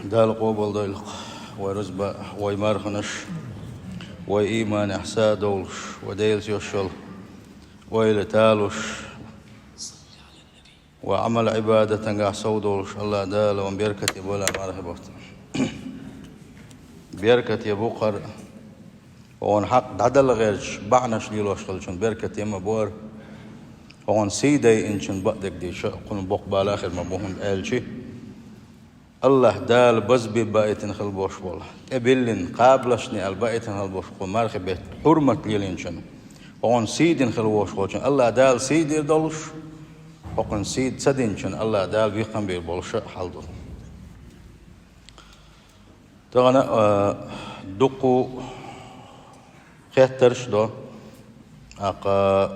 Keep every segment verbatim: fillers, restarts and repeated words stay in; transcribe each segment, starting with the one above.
Дала къобалдойла вай рузба, вай марханаш, вай ийманехь са а довлуш, вай Делаца йолу ойла талуш, вай Ӏамал-Ӏибадатангахь сов долуш, АллахӀ Дала вайн беркате бойла мархи бутт. Беркате бу хӀара, вайн хьакъ дӀадала гӀерташ бахьанаш лелош хилчун беркате ма бу хӀара, вайн сий дайинчун бакъдерг дийша кхунна боккха бала хир ма бу, хӀунда аьлча АллахӀ Дала базбе баийтина хила болуш болу, тӀебиллина кхабалашна аьлла баийтина хила болуш болу мархи бетт хьурмат лелийначун, вайн сий дина хила волуш волчун АллахӀ Дала сий дийр долуш, хӀокхунна сий ца динчун АллахӀ Дала вихкам бийр болуш а хьал ду. Тахана, а, дуккха хеттарш а до, аккха,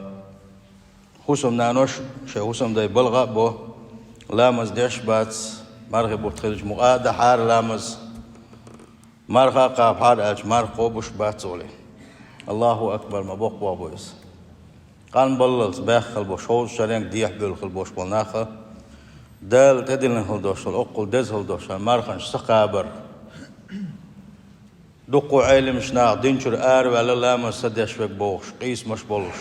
хӀусамнанош шайн хӀусамдай балха а бо, ламаз деш а бац, мархи бутт хилча мукъа а дахьара ламаз, марха а кхабахьара аьлча, марха кхобуш а бац олий. АллахӀу акбар, ма боккха боху бу иза. Къанбаллалц баьхна хила болуш, хӀовза шаренга дехьабевлла хила болуш болу нах а, Дала тӀедиллина хила долуш долу, оккхул деза хила долуш долу марханаш ца кхабар. Дуккха Ӏеламчу наха дин чуьра араваьлла, ламаз ца деш верг бохуш, къийсамаш болуш.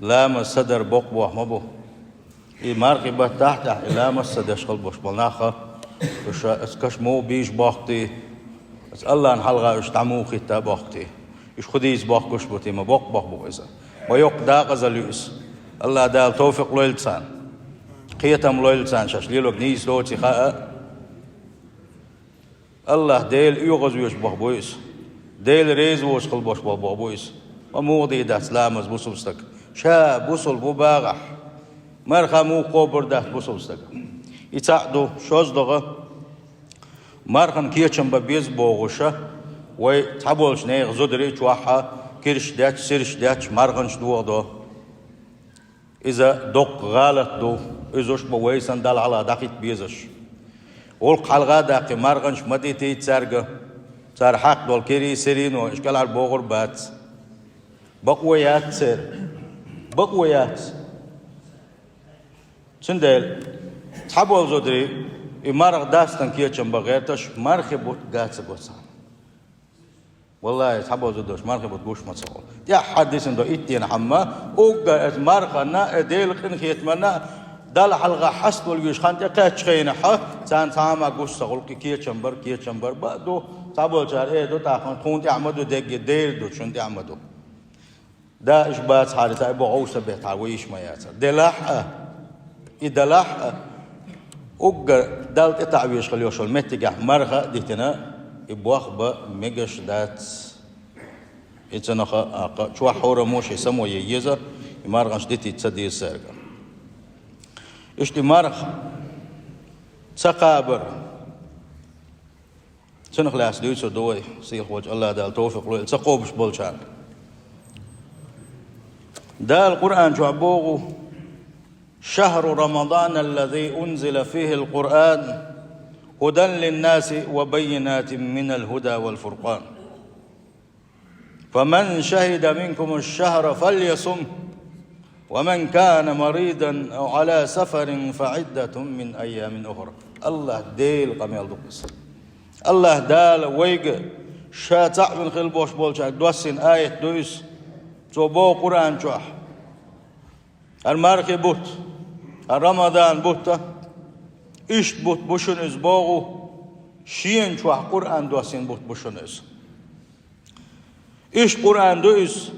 Ламаз ца дар боккха боху ма бу. И мархи баттахь а тӀехь и ламаз ца деш хила болуш болу нах а, уьш аса каш муха бийша бохкуьйтий, аса АллахӀна хьалха уьш дӀа муха хӀитта бохкуьйтий. Уьш хӀун дийца бохкуш бу те, ма боккха боху бу иза. Ма йоккха дакъазалла ю иза. АллахӀ Дала товфикъ лойла царна. Кхетам лойла царна, шаьш лелорг нийса доций хаа а. АллахӀ Дела оьгӀазвеш боху бу иза. Дела реза воцуш хила болуш боху бу иза. Ма муха дийр дац ламаз бусалба стаг. Ша бусалба ву бахахь, марха муха кхобур дац бусалба стаг. И цхьаъ ду, шозлагӀа, мархана кечам бан беза бохуша, вай цхьаболчу нехан зударий чохь а кирш детташ, сирш детташ марханаш дохадо. Иза доккха гӀалат ду, иза уьш бу вай санна Далла хьалха дӀахӀитта безаш. Гӏуллакх хьалха а даккхий, марханаш ма дитийта цаьрга, цара хьакха долу кирий, сирий но, уьш кӀелхьара богӀур бац. Бакъо яц церан. Бакъо яц. Цундела цхьаболу зударий и марха дастана кечам бан гӀерташ, мархи бутт ган ца го царна. Валлахи, цхьаболу зударий мархи бутт гуш ма ца хуьлу. ТӀаьххьара дисина до иттаннехьа хӀума, уггар аса марханна а, Делан къинхетаманна а, Далла хьалха хьаставала везачу хан тӀе кхаьччу хенахь, царна цхьа а хӀума гуш ца хуьлу, кхин кечам бар, кечам бар. Бакъ ду, цхьаболчара эр ду тӀаккха, тхуна тӀехь ма ду дерриге, дера ду, шуна тӀехь ма ду. Да, уьш бацахьара, цхьа и боху гӀовса беттахьара, вай йиш ма яцара. Делахь а, и делахь а, уггар Далла тӀетаӀ веш хила йолуш йолу меттигехь марха а дитина, и бохба мегаш дац. И ца наха а, аккха, чохь хьураммо шен само е еза, и марханаш дитийта ца деза цаьрга. Иштта и марха ца кхабар. Цунах лаьцна дуьйцур ду вай, сийлахь волчу АллахӀ Дала товфикъ лойла ца кхобуш болчарна. Дала Къуръан чохь боху: «شهر رمضان الذي أنزل فيه القرآن هدى للناس وبينات من الهدى والفرقان». «فمن شهد منكم الشهر فليصمه ومن كان مريضا أو على سفر فعدة من أيام أخر». АллахӀ Делан къамел ду иза. АллахӀ Дала вайга ша цхьаъ вина хила болуш болчаьрга доссийна аят ду иза. Цо боху Къуръан чохь: «ХӀара мархи бутт, хӀара Рамадан бутт а, иштта бутт бу шуна иза», боху, шена чохь Къуръан доссийна бутт бу шуна иза. Иштта Къуръан ду иза,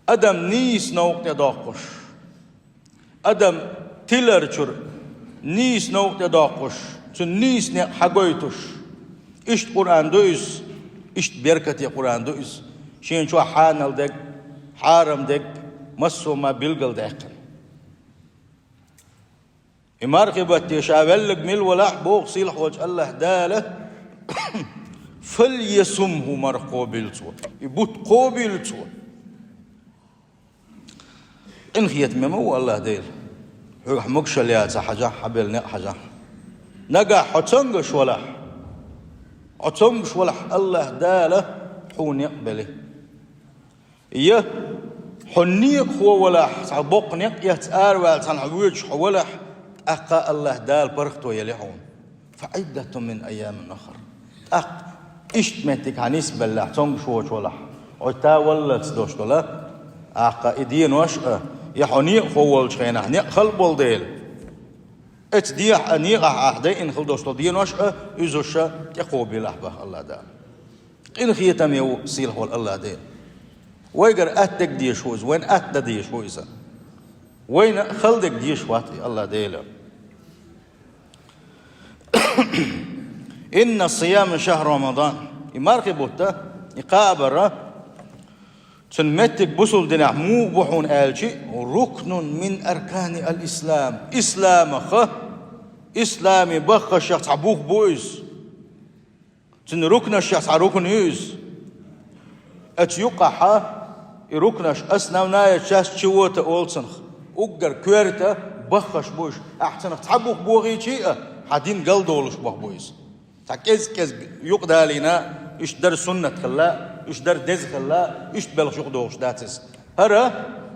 адам нийса новкъа тӀедоккхуш, адам тиларчуьра нийса новкъа тӀедоккхуш, цуьнан нийса некъ хьагойтуш. Иштта Къуръан ду иза, иштта беркате Къуръан ду иза, шена чохь хьанал дерг, хьарам дерг, массо а ма билгалдаьккхина. И мархи батте ша веллаг мила валахь, боху сийлахь волчу АллахӀ Дала: «فليصمه», марха кхобийла цо. И бутт кхобийла цо. Къинхетаме ма ву АллахӀ Дела. Хьоьгахь могушалла яцахь хьажахь, хьан белла некъ хьажахь. Нагахь хьо цамгаш валахь, хьо цамгаш валахь, АллахӀ Дала хьуна некъ бели. Я хьо некъахо валахь, цхьа боккха некъ эцна араваьлла цхьанхьа воьдуш хьо валахь, ТӀаккха АллахӀ Дала паргӀато елли хьуна. فعدة من أيام أخر. ТӀаккха иштта меттиг хьа нисбеллехь, цомгуш воцуш валахь, хьо таваллалц дош долу, тӀаккха и денош а, я хьо некъахо волчу хенахь некъ хала болу дела, эцу дехьа а, некъахь ахь дайина хила дош долу денош а, уьзуш а тӀекхобийлахь боху АллахӀ Дала. Къинхетаме ву сийлахь волу АллахӀ Дела. Вайгара атта дерг дезаш ву Иза, вайна атта дан дезаш ву Иза. Вайна хала дерг дезаш вац и АллахӀ Дела. إن الصيام شهر رمضان. И мархи бутт, и кхабар, цуьнан меттиг бусулба динехь муха бу хьуна аьлча, ركن من أركان الإسلام. Исламах, исламе баххашех цхьа бух бу иза. Цуьнан рукнашех цхьа рукн ю иза. Оцу юкъахь и рукнаш, основная часть чего-то олу цунах, уггар коьрта баххаш бу уьш. Ахь цунах цхьа бух бохийча а, хьан дин галдолуш боху бу иза. Цхьа кӀез-кӀезиг юкъадалийна, иштта дар суннат хилла, иштта дар деза хилла, иштта белхаш юкъадохуш дац иза. ХӀара,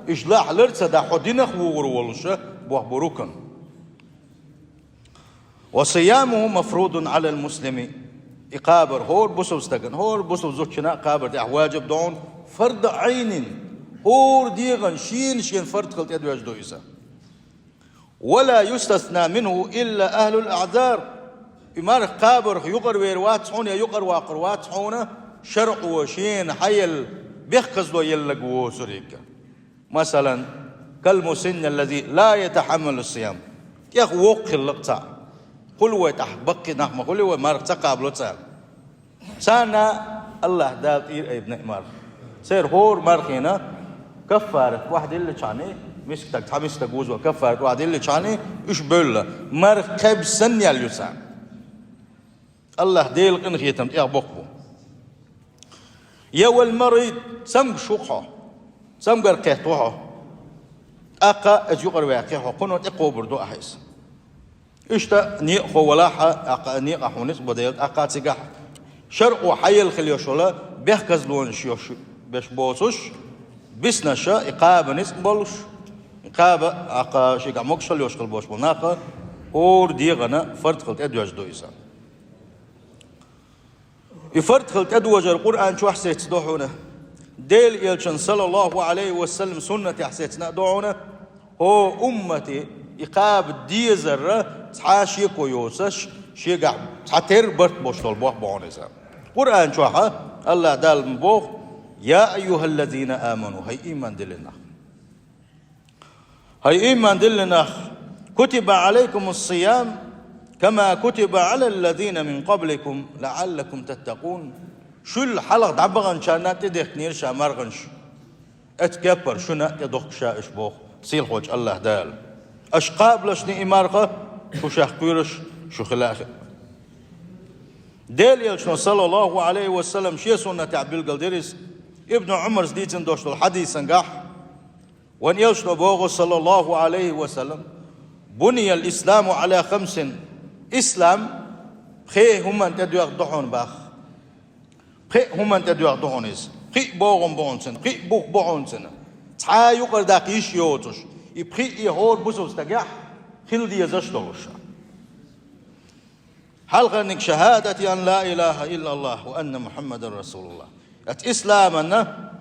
уьш лахь лар ца дахь, хьо динах вугӀур волуш боху бу рукн. وصيامه مفروض على المسلم. И кхабар хӀора бусалба стагана, хӀора бусалба зудчунна а кхабар тӀехь ваджиб ду хьуна, фард Ӏайнин, хӀора дегӀан шена-шена фард хила тӀедоьжна ду иза. ولا يستثنى منه إلا أهل الأعذار. И марха кхабарх юкъара вер вац хьуна, я юкъара ваккхар вац хьуна, шарӀо шена хьаелла бехказло елларг воцург. Масалан, كالمسن الذي لا يتحمل الصيام. ТӀех воккха хилла-кх цхьаъ. Хуьлу вай тӀехь баккхий нах, ма хуьлу вай, марха ца кхабало цара. Царна АллахӀ Дала тӀера айбина и марха. Церан хӀора мархина каффарат охьадиллачхьана, миска стаг, цхьа миска стаг вузо каффарат охьадиллачхьана, уьш бевлла. Марха кхаьбча санна ял ю царна. АллахӀ Делан къинхетам тӀех боккха бу. Я والمريض, цамгуш ву-кх хьо, цамгар кхетта ву хьо. ТӀаккха иза юкъара ваьккхи хьо, кхуно тӀекхобур ду ахь иза. Иштта некъахо валахь а, тӀаккха некъахь хьуна ницкъ бо дела, тӀаккха цигахь шарӀо хьаелла хила йиш йолу бехказлонаш йолуш беш боцуш, биснаша и кхаба ницкъ болуш, и кхаба, тӀаккха шегахь могушалла йолуш хила болуш болу нах, хӀора дегӀана фард хила тӀедоьжна ду иза. И фард хила тӀедожар Къуръан чохь сецна ду хьуна. Делан элчан, саллаллаху Ӏалайхи ва саллам, суннатехь сецна а ду хьуна. ХӀо уммате и кхаба дезарра цхьа а шеко йоцуш, шегахь цхьатерра барт болуш долу боху бу хьуна иза. Къуръан чохь АллахӀ Дала ма боху: يا أيها الذين آمنوا, хӀай ийман диллина нах. ХӀай ийман диллина нах, كتب عليكم الصيام كما كتب على الذين من قبلكم لعلكم تتقون. Шул хьалха дӀабаханчарна тӀедехкинера ша марханаш. Оцу кеппара шуна а тӀедохку ша уьш боху сийлахьчу АллахӀ Дала. Аша кхабалаш и марха, шу шех кхоьруш шу хила а хиъна. Делан элчано, саллаллаху Ӏалайхи ва саллам, шен суннатехь билгалдира иза. Ибн Ӏумарс дийцина долуш долу хьадисан гахь, вайн элчано боху, саллаллаху Ӏалайхи ва саллам: بني الإسلام على خمس. Ислам пхеа хӀуманна тӀе доьгӀна ду хьуна боху. Пхеа хӀуманна тӀе доьгӀна ду хьуна иза. Пхиъ богӀам бу хьуна цуьнан, пхиъ бух бу хьуна цуьнан. Цхьа а юкъара даккха йиш йоцуш, и пхиъ а хӀора бусалба стагехь хила дезаш долуш. Хьалхарниг: شهادة أن لا إله إلا الله وأن محمدا رسول الله. Оцу исламана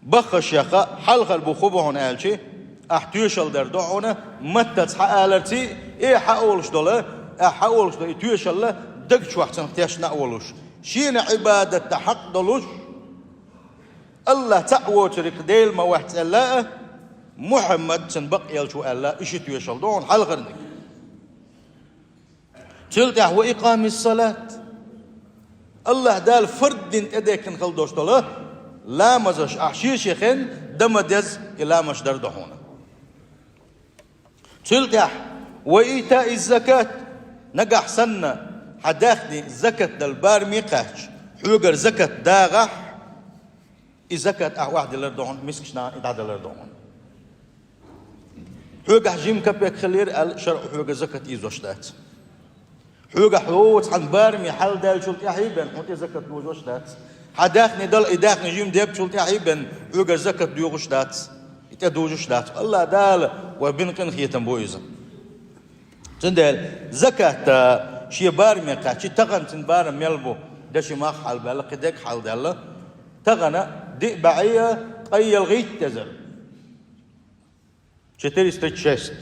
баххашех хьалхара бух хӀун бу хьуна аьлча, ахь тоьшалла дар ду хьуна, маттаца хьааларций, э, хьаолуш долу, ахь хьаолуш долу и тоьшалла даг чохь цунах тешна а волуш, шена Ӏибадат дан хьакъ долуш, АллахӀ цхьаъ воцург Дела ма вац аьлла а, Мухьаммад цуьнан бакъ элча ву аьлла, и ши тоьшалла ду хьуна хьалхарниг. Цул тӀаьхьа: وإقام الصلاة. АллахӀ Дала фард дина тӀедехкина хила долуш долу ламазаш ахь шен-шен хенахь дан ма деза, и ламазаш дар ду хьуна. Цул тӀаьхьа: وإيتاء الزكاة. Нагахь санна хьан даьхни закат дала бараме кхаьчча, хьоьгара закат дагӀахь, и закат ахь охьадиллар ду хьуна, мискачу нахана и дӀадалар ду хьуна. Хьоьгахь жима капек хиллера аьлла, шарӀо хьоьгара закат ийзош дац. Хьоьгахь хьо цхьана бараме хьал даьллачул тӀаьхьа а бен, хьуна тӀе закат дожош дац. Хьан даьхни дала, и даьхни жима дебчул тӀаьхьа а бен, хьоьгара закат доьхуш дац. И тӀедужуш дац. АллахӀ Дала вай бина къинхетам бу иза. Цундела закат шен бараме кхаьчча, тахана цун барам мел бу, деши мах хьалбаьлла, кхидерг хьалдаьлла, тахана диъ бӀаьи ткъе ялхийтта эзар. Четыреста шесть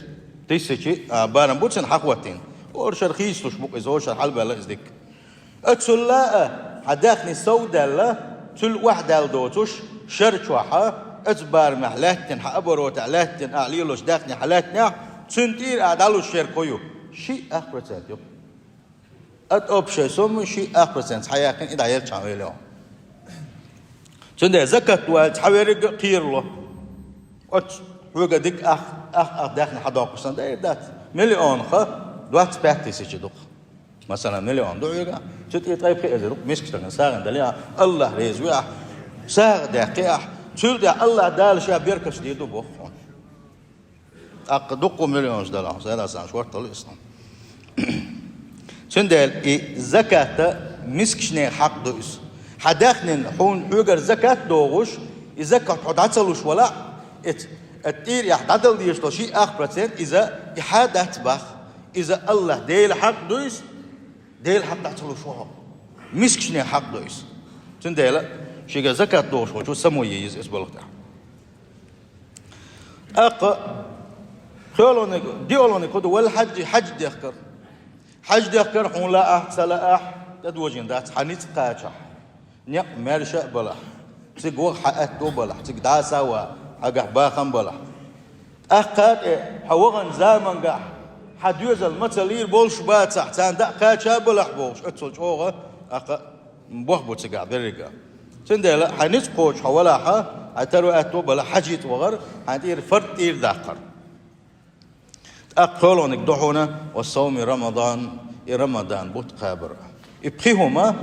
тысячи, а, барам бу цун хьахӀоттийна. ХӀора шера хийцалуш бу-кх иза, хӀора шера хьалбаьлла иза дика. Оцул а хьан даьхни совдаьлла, цул охьадаьлла доцуш, шера чохь, оцу барамехь лаьттина, хьан оборотехь лаьттина, ахь лелочу даьхни хьан лаьттинехь, цуьнан тӀера ахь дӀалуш шер кху ю? Шиъ ах процент ю. От общей суммы шиъ ах процент схьаяьккхина, и дӀаелчхьан вели хьо. Цундела закат ваьлла цхьаверг а кхерало. Оцу хьоьга дика ах, ах, ах даьхни хьадоккхуш санна, дайр дац. Миллионах двадцать пять тысяч ду-кх. Масала, миллион ду хьоьга, цу тӀе ткъе пхи эзар ду-кх мискачу стагана сагӀина дале а, АллахӀ реза ве ахь, сагӀа даьккхи ахь, цул тӀаьхьа АллахӀ Дала ша беркаташ дийр ду боху хьуна. ТӀаккха дуккха миллионаш дала хьуна, сагӀа сан шортта исам. Цундела и закат мискачийн хьакъ ду иза. Хьан даьхнина хьуна хьоьгара закат догӀуш, и закат хьо дӀа ца луш валахь, эц, эт тӀера эхь дӀадала дезаш долу шиъ ах процент иза и хьа дац бах. Иза АллахӀ Делан хьакъ ду иза, Делан хьакъ дӀа ца луш ву хьо. Мискачийн хьакъ ду иза. Цундела шега закат догӀуш волчо само е иза, иза балха тӀехь. ТӀаккха кхоьлгӀаниг, диъолгӀаниг хӀун ду, вал хьаджи, хьадждехкар. Хьадждехкар хьуна лаахь, ца лаахь, тӀедожийна дац хьан ницкъ кхачахь. Некъ маьрша а балахь, цига ваха хьан аьтто балахь, цига дӀаса а ван, хьоьгахь бахам балахь. ТӀаккха тӀе хьо вахана замангахь хьан доьзал ма ца лийр болуш бацахь, царна дӀа а кхача а балахь бохуш, оццул чӀогӀа тӀаккха бох бу цигахь беррига. Цундела хьан ницкъ кхочуш хьо валахь, хьан таро аьтто балахь, хьаджийта вахар, хьан тӀера фард тӀера даккхар. ТӀаккха кхоьлгӀаниг ду хьуна: «Ва сауми Рамадан», и Рамадан бутт кхабар. И пхи хӀума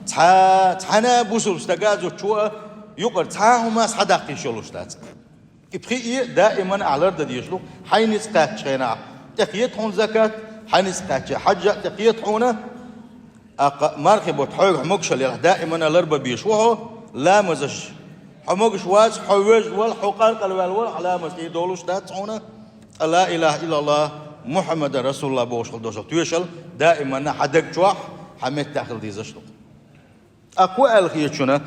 цхьа, цхьана бусулба стага а, зудчо а юкъара цхьа хӀума схьадаккха йиш йолуш дац. И пхи а даиман ахь лардан дезаш ду, хьайн ницкъ кхаьччу хенахь тӀекхета хьуна закат, хьайн ницкъ кхаьчча хьаджа а тӀекхета хьуна, ТӀаккха мархи бутт хьоьга хьо могушалла елахь, даимана ларбан безаш ву хьо, ламазаш хьо могуш вац, хьо вежа вала, хьо къаркъала ваьлла вала, хьан ламаз тӀе долуш дац хьуна, ткъа ла илаха иллаллах, Мухьаммадан расулуллах бохуш хила долуш тоьшалла даимана хьан даг чохь, хьан меттехь хила дезаш ду. ТӀаккха хӀун аьлла хета шуна,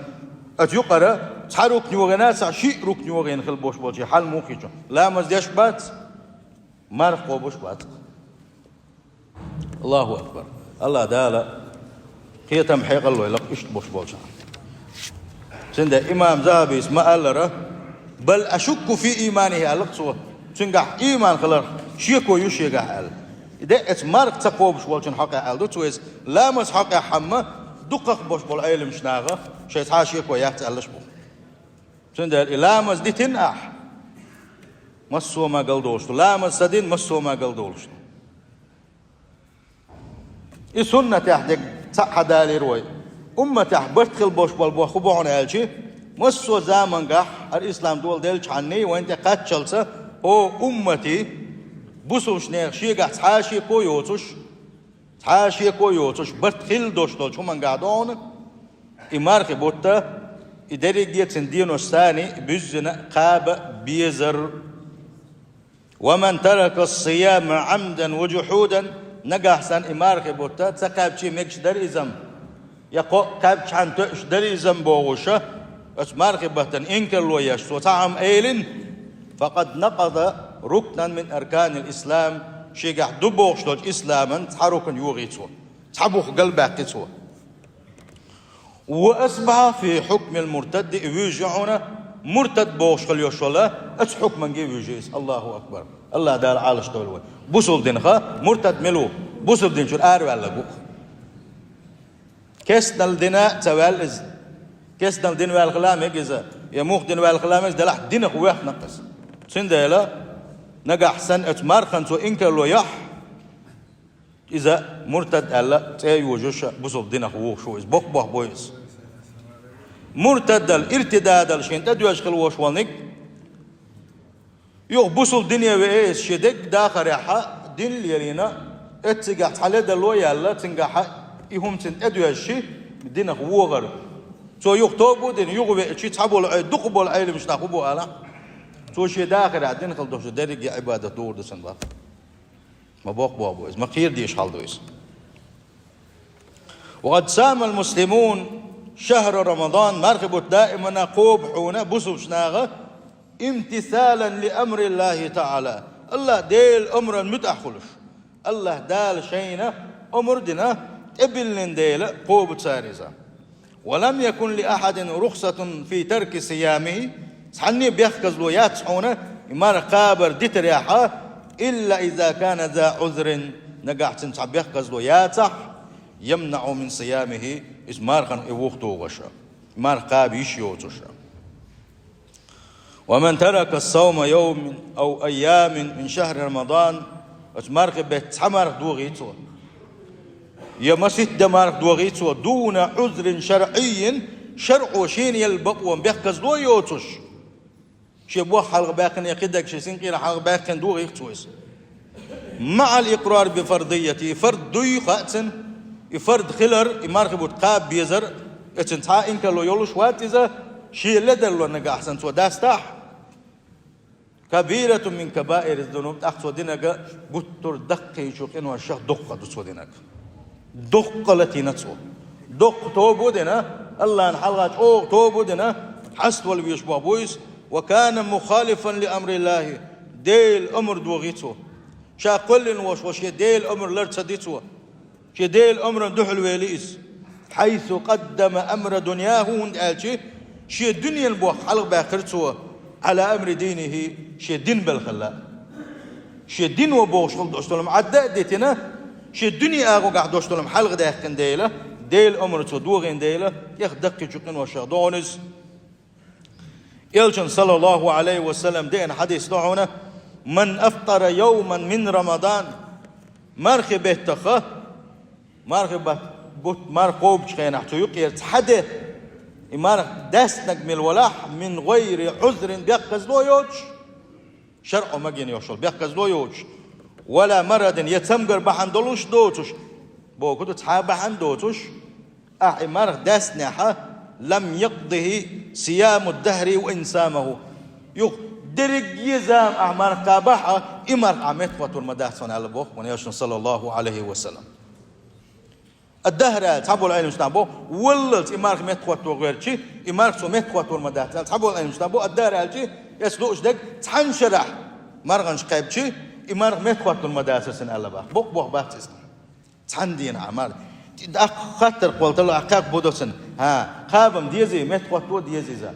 оцу юкъара цхьа рукн йогӀийна а ца, шиъ рукн йогӀийна хила болуш болчийн хьал муха хета шуна? Ламаз деш бац, марха кхобуш бац. Аллаху акбар. АллахӀ Дала кхетам, хьекъал лойла-кх иштта болуш болчарна. Цундела имам Захабис ма-аллара: «Бал ашукку фи ийманихи», аьлла-кх цо. Цуьнгахь ийман хиларх шеко ю шегахь аьлла. И де оцу марха ца кхобуш волчун хьокъехь аьлла ду цо иза. Ламаз хьокъехь хьамма дукхах болуш болу Ӏеламчу наха шайн цхьа а шеко яц аьллаш бу. Цундела и ламаз дитина ахь, массо а ма галдолуш ду. Ламаз ца дина, массо а ма галдолуш ду. И суннатехь дерг цхьаъ хьадалийра вай. Умматехь барт хила болуш болу боху бу хьуна аьлчи, массо а замангахь, хӀара ислам дола делчхьанний, вайна тӀе кхаччалца, о, умматий, бусулбанех шегахь цхьа а шеко йоцуш, цхьа а шеко йоцуш, барт хила долуш долчу хӀумангахь ду хьуна, и мархи бутта, и дерриге а цуьнан денош санний буьззина, кхаба безар. «Ва ман тарака ас-сияма Ӏамдан ва жухьудан», нагахь санна и мархи бутта ца кхаьбча мегаш дара иза-м, я кхоъ кхаьбчхьана тоьуш дара иза-м бохуша, оцу мархи баттана инкарло еш, цо цхьа хӀума элина, «факъад накъада рукнан мин арканил ислам», шегахь ду бохуш долчу исламан цхьа рукн йохий цо, цхьа бух галбаьккхи цо. «Ва асбахьа фи хьукмил муртадди», и вуьйжа хьуна, муртад бохуш хила йолуш йолу, оцу хьукманге вуьйжа иза. Аллаху акбар! АллахӀ Дала Ӏалаш дойла вай. Бусулба динах муртад мила ву? Бусулба дин чуьра араваьлларг ву-кх. Кестнал дина ца ваьлла иза. Кестнал дина ваьлла хила мега иза, я муха дина ваьлла хила мега иза, делахь динах воьхна-кх иза. Цундела нагахь санна оцу мархана цо инкарло яхь, иза муртад аьлла цӀе а йожуш, бусулба динах вухуш ву иза, боккха боху бой иза. Муртадал, иртидадал шена тӀедоьжна хила волуш волниг, юха бусулба дине веа иза, шен дерриг дахарехьа дин лелийна, эццигахь цхьа ледало а яьлла, цуьнгахьа и хӀума цуьнан тӀедоьжчи, динах вогӀар. Цо юха тоба а дина, юха веачи, цхьа болу Ӏе-, дукха болу Ӏеламчу нах хӀун бу алахь? Цо шен дахарехь дин хила долуш дерриге а Ӏибадат догӀур ду цуьнан баккха. Ма боккха боху бу иза, ма кхера дезаш хьал ду иза. وقد صام المسلمون شهر رمضان, мархи бутт даимана кхобу хьуна бусулба наха, امتثالا لأمر الله تعالى, АллахӀ Делан омран муьтӀахь хуьлуш. АллахӀ Дала шайна омра дина, тӀебиллина дела кхобу цара иза. ولم يكن لأحد رخصة في ترك صيامه, цхьанне бехказло яц хьуна и марха кхабар дитарехьа, إلا إذا كان ذا عذر, нагахь цуьнан цхьа бехказло яцахь, يمنع من صيامه, иза мархана и вухатухуш, и марха кхаба йиш йоцуш. ومن ترك صوم يوم أو أيام من شهر رمضان, оцу мархи бетта цхьа марха дохий цо, я масийтта де марха дохий цо, دون عذر شرعي, шарӀо шена елла бакъо бехказло йоцуш, шен бохь хьалха баьккхина, я кхидерг шен синкъера хьалха баьккхина дохий цо иза. مع الإقرار بفرضيته, и фард дуй хаьа цунна, и фард хилар, и мархи бутт кхаба безар, оцунна цхьа а инкарло йолуш вац иза, шен ледарло нагахь санна цо дастахь, كبيرة من كبائر الذنوب, тӀаккха цо динарг гуттар а даккхийчу къиношех дуккха ду цо динарг. Дуккха латийна цо. Дуккха тоба а дина, АллахӀна хьалха чӀогӀа тоба а дина, хьаставала везаш боху бу иза, وكان مخالفا لأمر الله, Делан омра дохий цо. Ша кхоьллина волуш волу шен Делан омра лар ца ди цо. Шен Делан омрана дуьхьал вели иза. حيث قدم أمر دنياه, хӀунда аьлча шен дуьненан бохь хьалха баьккхира цо, على أمر دينه, шен дин белхалла. Шен дино бохуш хила долуш долу ма Ӏадда а дитина, шен дуьне агӀонгахь долуш долу ма хьалха даьккхина дела, Делан омра цо дохийна дела, тӀех даккхийчу къиношех догӀуна иза. Элчан, саллаллаху Ӏалайхи ва саллам, деана хьадис ду хьуна: من أفطر يوما من رمضان, мархи беттаха, мархи бат-, бутт марха кхобучу хенахь цу юкъера цхьа де, и марха даьстинарг мила валахь, من غير عذر, бехказло йоцуш, шарӀо магийна йолуш йолу бехказло йоцуш, ولا مرض, я цамгар бахьана долуш доцуш, боху ду цхьа а бахьана доцуш, ахь и марха даьстинехьа, لم يقضه صيام الدهر وإن صامه. Юха дерриге а зама ахь марха кхабахьа, и марха ахь меттахӀоттор ма дац хьуна аьлла боху вайн Элчано, саллаллаху Ӏалайхи ва саллам. Ад-дахр аьлла цхьаболу Ӏилманчаш бо, валлалц и марха меттахӀотто гӀертачи, и марха цо меттахӀоттор ма дац аьлла цхьаболу Ӏилманчаш бо, ад-дахр аьлчи, эцу луучу дерг цхьана шарахь марханаш кхаьбчи, и марха меттахӀоттор ма дацара цуьнан аьлла боху. Боккха боху бац иза. Цхьана дийнахь а марха. ТӀаккха хаттар кхоллало, ахь кхаьббо доцун. ХӀа, кхаба-м деза, меттахӀотто деза иза.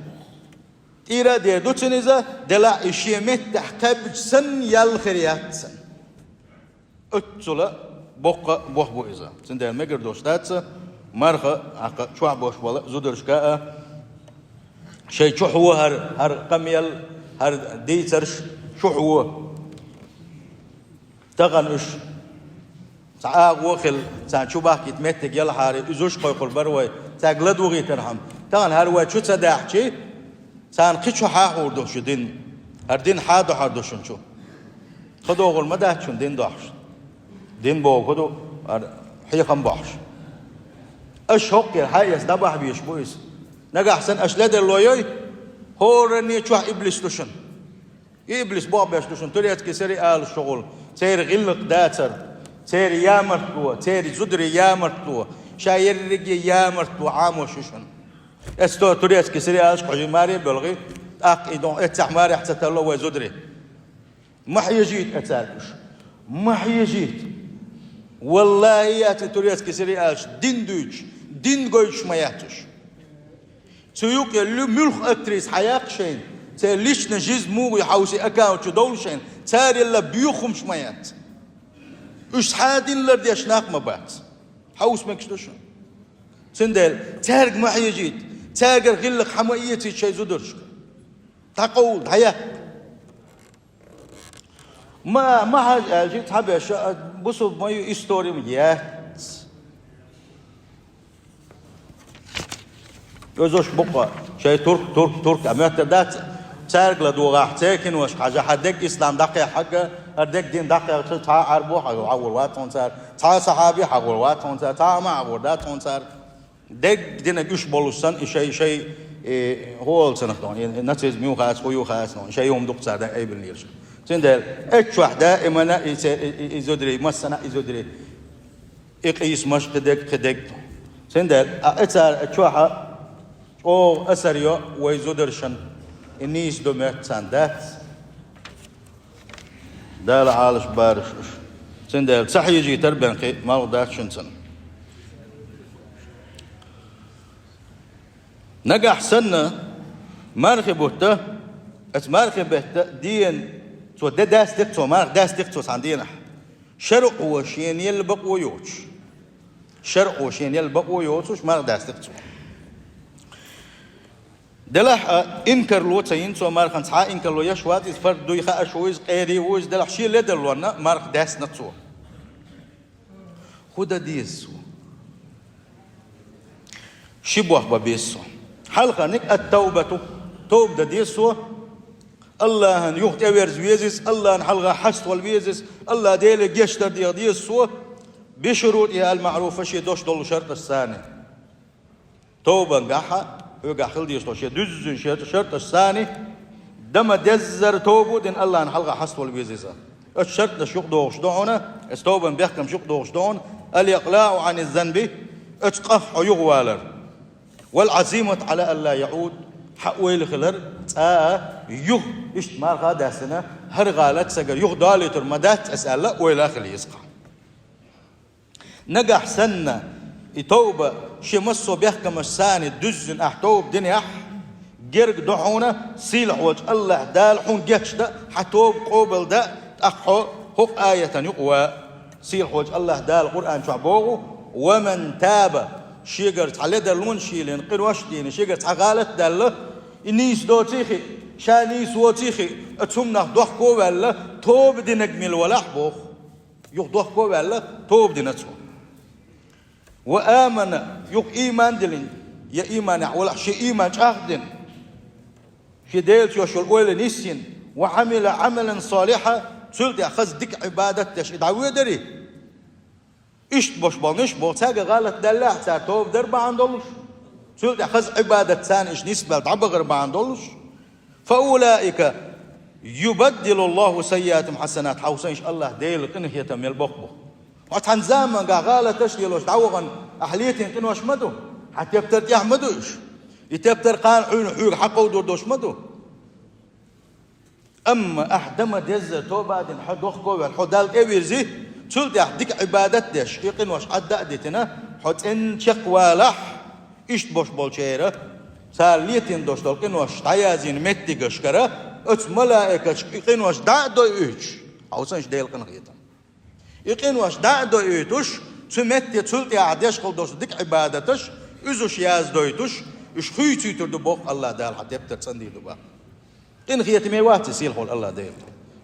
ТӀера а дер ду цуьнан иза, делахь и шен меттехь кхаьбча санна ял хир яц цуьнан. Оццула боккха боху бу иза. Цундела мегар долуш дац, марха, хӀокху чохь болуш болу зударшка а, шайн чохь ву хӀара, хӀара къамел, хӀара дийцарш чохь ву. Тахана уьш цхьа агӀо а хилла, царна чу бахкийта меттиг ялахьара, иза уьш кхойкхур бара вай, цаьрга ладугӀийтархьама. Тахана хӀара вай чу ца даьхьчи, царна кхин чу хьахьур ду шу дин. ХӀара дин хьадохьур ду шуна чу. Тхан догӀур ма дац шуна дин дохьуш. Дин боху ду, хӀара хьехам бохьуш. Аша хӀокхуьнга хьаэца дӀабахьа везаш бу иза. Нагахь санна аша ледарло йой, хӀоранне чохь иблис ду шуна. Иблис бохбеш ду шуна турецкий сериалаш чухула, церан гӀиллакх дацар, церан ямартло, церан зударий ямартло, ша ерриге ямартло Ӏамош ю шуна. Эцу турецкий сериалаш кху жин маре а боьлхий, тӀаккха и дон эццахь марехь ца талло вай зударий. Ма хьежийта эцаьрга уьш. Ма хьежийта. Валлахи, яц и турецкий сериалаш дин дуьйцуш, дин гойтуш ма яц уьш. Цу юкъе лу-, муьлхха актриса хьаяккха шайна, церан личный жизнь муха ю хьовсий аккаунт чу довла шайна, царал боьха хӀумаш ма яц. Уьш цхьа а дин лардеш нах ма бац. Хьовса мегаш ду шуна. Цундела цаьрга ма хьежийта, цаьргара гӀиллакх хьан ма эцийта шайн зударшка. ДӀакъовла, дӀаяккха. Ма, ма хьажа аьлчи, цхьаберш а бусулба ма ю, истори ма яц. Оьзуш бу-кх, шайн турк, турк, турк, а моьттар дац, цаьрга ладогӀахь, церан киношка хьажахь, хӀара дерг ислам дӀакхехьарг, хӀара дерг дин дӀакхехьарг, цхьа а Ӏарбо хьагур вац хьуна цара, цхьа а сахьаби хьагур вац хьуна цара, цхьа а ма хьагур дац хьуна цара. Дерг динарг уьш болуш санна, и шай, шай, э, хӀу олу цунах дон, и нацизм ю хац, хӀу ю хац дон, шай хӀума ду-кх цара дан айбилнера шуна. Цундела, эццахь даимана и, и, и, и зударий, массана а и зударий. И къийсамаш кхидерг, кхидерг. Цундела, а, эцара эццахь чӀогӀа асар йо вай зударшна, и нийса ду моьтту царна дац. Дала Ӏалаш бараш уж. Цундела, ца хьежийтар бен кхин малх дац шуна цунна. Нагахь санна, мархи бутт, оцу мархи беттан дийна цо де даьстира цо, марха даьстира цо цхьана дийнахь. ШарӀо шена елла бакъо йоцуш. ШарӀо шена елла бакъо йоцуш, марха даьстира цо. Делахь а инкарло ца йина цо мархан, цхьа а инкарло еш вац иза, фард дуй хууш ву иза, къера ву иза, делахь шен ледарлонна марха даьстина цо. ХӀун дан деза цо? Ши бохам бан беза цо. Хьалхарниг ат-тавбату, товба дан деза цо. АллахӀана юха тӀеверза веза иза, АллахӀана хьалха хьаставала веза иза, АллахӀ Деле гечдар деха деза цо. Би шурутӀихӀа ал-маӀруфа, шен дош долу шарташ санна. Товбангахь, хьоьгахь хила дезаш долу шен дуьззина шер-, шарташ санна, дан ма-деззара товба а дина, АллахӀана хьалха хьаставала веза иза. Оцу шарташ юкъадохуш ду хьуна, оцу товбан бехкамаш юкъадохуш ду хьуна, ал-икълаӀу Ӏани занби, оцу къах хьо юхавалар. Вал-Ӏазимату Ӏала алла яӀуд, хьан ойла хилар, цкъа а юха иштта марха а даьстина, хӀара гӀалат сагара юха далийтур ма дац аса аьлла, ойла а хила еза хьан. Нагахь санна, и товба шен массо а бехкамаш санна дуьззина ахь товба динехь, герга ду хьуна сийлахьчу АллахӀ Дала хьуна гечдан, хьан товба къобалдан, тӀаккха хьо хӀокху аятан юкъа ван. Сийлахьчу АллахӀ Дала Къуръан чохь боху: «Ва ман таба», шегара цхьа ледарлонаш йиллина, къинош а дина, шегара цхьа гӀалат а даьлла, и нийса доций хиъ, ша нийса воций хиъ, оцу хӀуманах дохко а ваьлла, товба динарг мила валахь боху. Юха дохко а ваьлла, товба дина цо. «Ва амана», юха ийман диллина, я ийманехь валахь, шен ийман чӀагӀдина, шен Делаца йолу ойла нисйина, «ва Ӏамила Ӏамалан салихьа», цул тӀаьхьа хаза дика Ӏибадат деш и дӀавоьдура. Иштта бош болниш боху, цаьрга гӀалат даьллехь, цара товба дар бахьана долуш, цул тӀаьхьа хаза Ӏибадат царна иштта нисбаьлла дӀабахар бахьана долуш, «фа улаика юбаддилу Аллаху саййиатихим хьасанат», хьовсийша, АллахӀ Дела къинхетам мел боккху боху. Хьо цхьана заманга гӀалаташ а лелош дӀавахана, ахь летийна къинош ма ду, хьан тептар тӀехь ма ду уьш. И тептар кхана хьуна хьоьга хьакховдор долуш ма ду. Амма ахь дан ма-деззара тоба а дина, хьо дохко а ваьлла, хьо Далла тӀе а вирзи, цул тӀаьхьа дика Ӏибадат а деш, и къинош Ӏадда а дитина, хьо цӀена чекхвалахь, иштта бош болчеран, цара летийна долуш долу къинош дӀаяздина меттигашкара, оцу малаикаша и къинош дӀа а доуьйтуш, хьовсийша, Делан къинхетам. И къинош дӀа а доуьйтуш, цу метте цул тӀаьхьа деш хила долуш дика Ӏибадаташ, уьш яздойтуш, уьш хуьйцуьйтур ду боху АллахӀ Дала, хьан тептар цӀандийр ду боху. Къинхетаме вац и сийлахьчу АллахӀ Дела.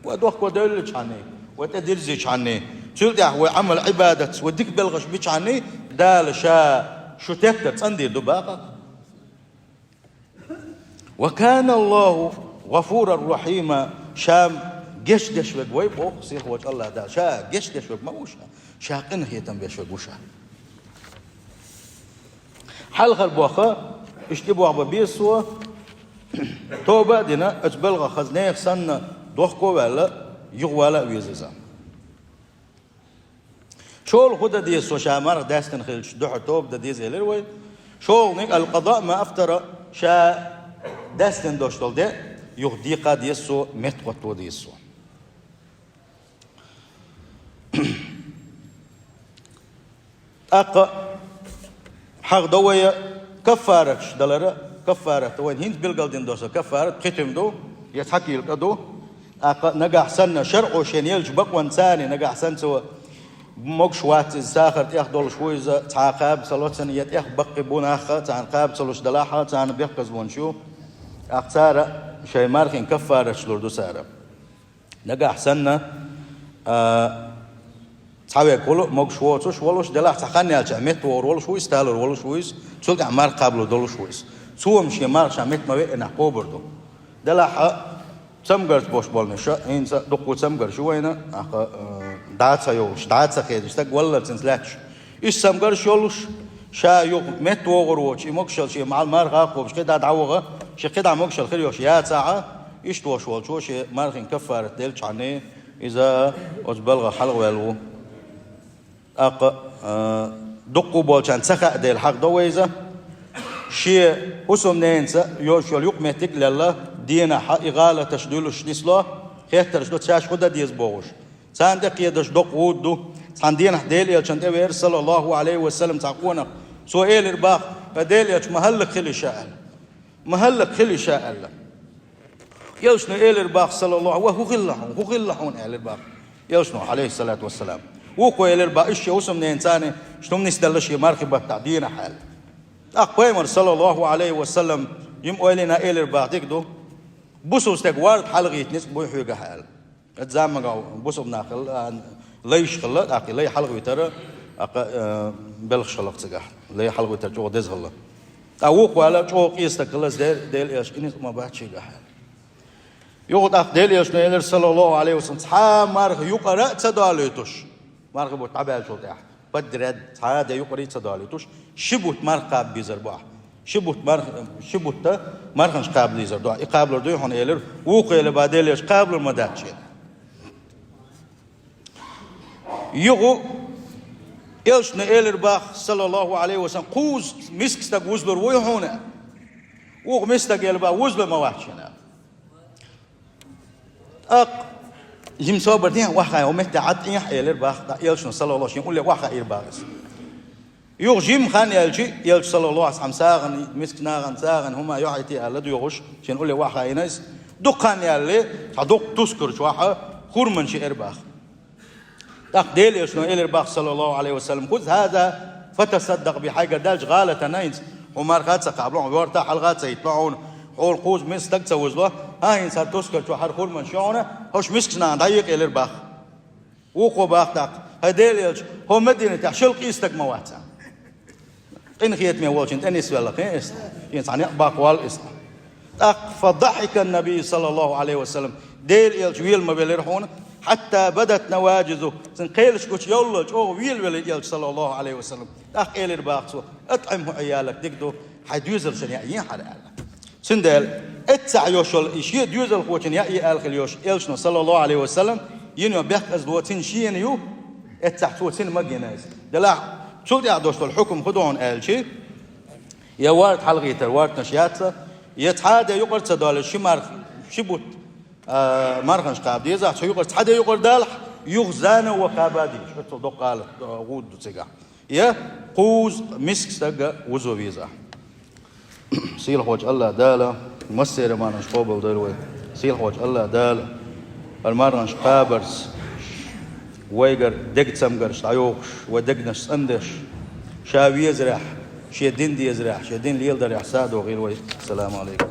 Вай дохко девллачхьана, вай тӀедирзичхьана, цул тӀаьхьа вай Ӏамал-Ӏибадатца, вай дика белхаш бичхьана, Дала Ша шу тептар цӀандийр ду боху. «Ва кана Аллаху гӀафуран рахьима», Ша гечдеш верг ву боху сийлахьчу АллахӀ Дала. Ша гечдеш верг ма ву Ша, Ша къинхетам беш верг ву Ша. Хьалхара бохам, иштта и бохам бан беза цо, тоба а дина, оцу белхан хаза нехан санна дохко а ваьлла, юхавала а веза иза. ШолгӀа хӀун дан деза цо, ша марха даьстина хилча дуьхьал тоба дан деза элира вай. ШолгӀаниг, алкъадаъ ма афтара, ша даьстина долуш долу де юха декха а деза цо, меттахӀотто а деза цо. ТӀаккха хьагӀ до вай каффараташ далара, каффарат, вайн хӀинца билгалдина долуш каффарат пхи туьма ду, я цхьа кийла кӀа ду. ТӀаккха нагахь санна, шарӀо шена еллачу бакъонца нагахь санна цо, могуш вац иза, сахар тӀех долуш ву иза, цхьа кхаба ца ло цунна, я тӀех баккхий бу нах, царна кхаба ца луш делахь, царна бехказлонаш ю. ТӀаккха цара шайн мархийн каффараташ лур ду цара. Нагахь санна, а, цхьаверг хуьлу могуш воцуш волуш, делахь цхьа хан яьлча меттавогӀур волуш ву иза, талур волуш ву иза, цул тӀаьхьа марха кхаблур долуш ву иза. Цо-м шен марха ша метта ма веънехь кхобур ду. Делахь а цамгарш бош болнаш, хӀинца дуккха цамгарш ю вайна, ахьа, а, дӀа ца йолуш, дӀа ца хезаш, стаг валлалц хӀинца лаьтташ. Иштта цамгарш йолуш, ша юха меттавогӀур воцуш, и могушалла шен махьал марха а кхобуш, кхидӀа дӀаваха, шен кхидӀа могушалла хир йолуш яцахь а, Иштта волуш волчо шен мархийн каффарат делчхьана, иза оцу балха хьалхаваьлла ву. ТӀаккха, а, дуккха а болчарна ца хаьа дела хьакъ до вай иза. Шен хӀусамненаца йолуш йолу юкъаметтиг а лелла, дийнахь и гӀалаташ дуьллуш нисло, хеттарш до, цаьш хӀун дан деза бохуш. Царна тӀекхедаш доккха гӀуда ду. Цхьана дийнахь Делан Элчанна тӀевеара, саллаллаху Ӏалайхи ва саллам, цхьа къонах. Цо элира боху: «Сан Делан Элча, ма хӀаллакьхили ша», – аьлла. «Ма хӀаллакьхили ша», – аьлла. Элчано элира боху, саллаллаху: «Ва хӀун хилла хьуна, хӀун хилла хьуна?» – элира боху Элчано, Ӏалайхиссалату вассалам. Вукхо элира боху: «Иштта шен хӀусамненаца царна, иштта хӀума нисделла шен мархи баттахь дийнахь», – аьлла. ТӀаккха Пайхамар, саллаллаху Ӏалайхи ва саллам, жима ойлина элира боху, дика ду: «Бусалба стеган ворта хьалагӀийтина ницкъ буй хьоьгахь», – аьлла. Оцу заманахь бусалба нах хилла, а, лайш хилла, тӀаккха и лай хьалхавитар, тӀаккха, а, белхаш хилла цигахь. Лай хьалхавитар чӀогӀа деза хилла. ТӀаккха вукхо аьлла, чӀогӀа къен стаг хилла, Де-, Делан Элча, и ницкъ ма бац шегахь, аьлла. Юха тӀаккха Делан Элчано элира, саллаллаху Ӏалайхи ва саллам, цхьа а марха юкъара а ца долуьйтуш, мархи бутт дӀабаьллачул тӀаьхьа, подряд цхьа а де юкъара а ца долуьйтуш, ши бутт марха кхаба безар бу ахь. Ши бутт марх-, ши бутт марханаш кхаба дезар ду ахь. И кхабалур дуй хьуна, элира. Вукхо элира боху Делан Элча, кхабалур ма дац шена. Юха Элчано элира боху, саллаллаху Ӏалайхи ва саллам: «Кхузза миска стаг вузалур вуй хьуна?» Вукху миска стага элира боху: «Вузалур ма вац шена». ТӀаккха жима собар дехьа охьахаийна, хӀокху метте Ӏад Ӏехьа, элира боху, тӀаккха Элчано, саллаллаху, шен улле охьахаийра боху иза. Юха жима хан яьлча, Элча, саллаллаху, цхьана сагӀина, мискачу нахана сагӀина хӀума йохьуьйтий аьлла доьхуш, шен улле охьахаийна иза. Дукха хан яьлла, цхьа дукха тускар чохь хурманаш еара боху. ТӀаккха Делан Элчано элира боху, саллаллаху Ӏалайхи ва саллам: «Хуза хӀаза, фатасаддакъ бихӀи, хьайгара даьллачу гӀалатана хӀинца, хьо марха а ца кхабало, хьо ворта а хьалха а ца йиттало хьуна, хьуна кхузза миска стаг а ца вузало, хӀан хӀинца хӀара тускар чохь хӀара хурманаш ю хьуна, хӀорш мискачу нахана дӀаэкъа», – элира боху. Вукхо боху тӀаккха: «ХӀай Делан Элча, хӀокху Мединатехь шел къен стаг ма вац». Къинхетаме волчун тӀе нисвелла кхин а иза, шен цхьа некъ баккхаволлу иза. ТӀаккха: «Фадахьика ннабий, саллаллаху Ӏалайхи ва саллам», Делан Элча вела ма велира хьуна, «хьатта бадат наваджизуху», цуьнан кхелаш гучу йовллал чӀогӀа вела велира Элча, саллаллаху Ӏалайхи ва саллам. ТӀаккха элира боху цо: «АтӀимхӀу Ӏиялак, дика ду, хьайн доьзалшна яа, йин хьара», – аьлла. Цундела, эццахь йолуш йолу и шен доьзалхочун яа аьлла хила йолуш Элчано, саллаллаху Ӏалайхи ва саллам, йина йолу бехказло цуьнан шена ю, эццахь цо цуьнан ма гина иза. Делахь, цул тӀаьхьа долуш долу хьукам хӀун ду хьуна аьлча, я ворта хьалагӀийтар, вортанаш яц, я цхьа а де юкъара ца долуьйтуш, ши марх-, ши бутт, а, марханаш кхаба дезахь, цу юкъара цхьа де юкъара далахь, юха заново кхаба дезаш, оццул доккха гӀалат, а, гӀуда ду цигахь. Я кхузза миска стаг вузо веза. Сийлахьчу АллахӀ Дала массеран марханаш къобалдойла вай. Сийлахьчу АллахӀ Дала хӀара марханаш кхабарца вайгара дег цамгарш дӀайохуш, вай дегнаш цӀандеш, Ша везарехь, Шен дин дезарехь, Шен дин леладарехь садо гӀийла вай. Ассаламу Ӏалайкум.